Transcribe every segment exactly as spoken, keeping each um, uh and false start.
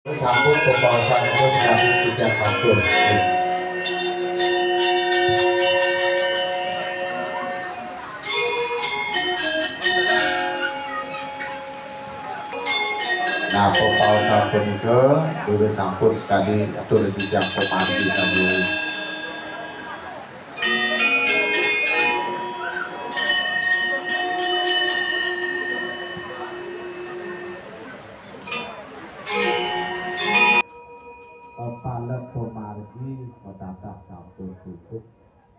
Sampun pepaosan itu sekali tidak patut. Nah, pepaosan punika durus sampun sekali atur titiang pamargi sami. Palet pamargi madatah sampun tutup.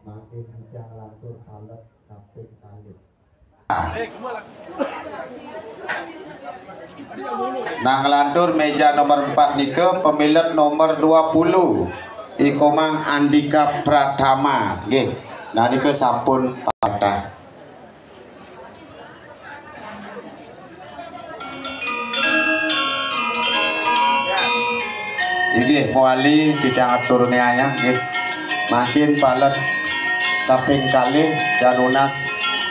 Mangkin titiang lantur palet kaping kalih. Nah, nglantur méja nomor empat nika, pamilet nomor dua puluh, I Komang Andika Pratama, nggih. Nah, nika sampun patah. Inggih, mawali titiang aturne ayah, nggih. Mangkin palet kaping kalih, danunas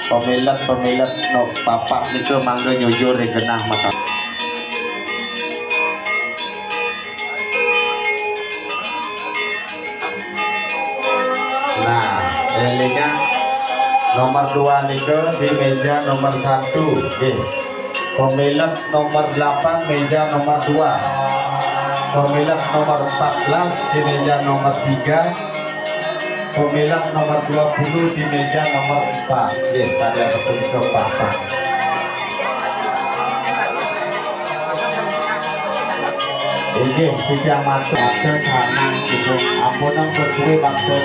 pamilet-pamilet no papat nika mangga nyujur ring genah maka. Nah, elingang nomor dua nika di meja nomor satu, nggih. Pamilet nomor delapan, meja nomor dua. Pamilet nomor empat belas di meja nomor tiga. Pamilet nomor dua puluh di meja nomor empat. Nggih, pada sepunika papat. Inggih, titiang matur, matur kanang ibu. Ampunang pesuwe matur.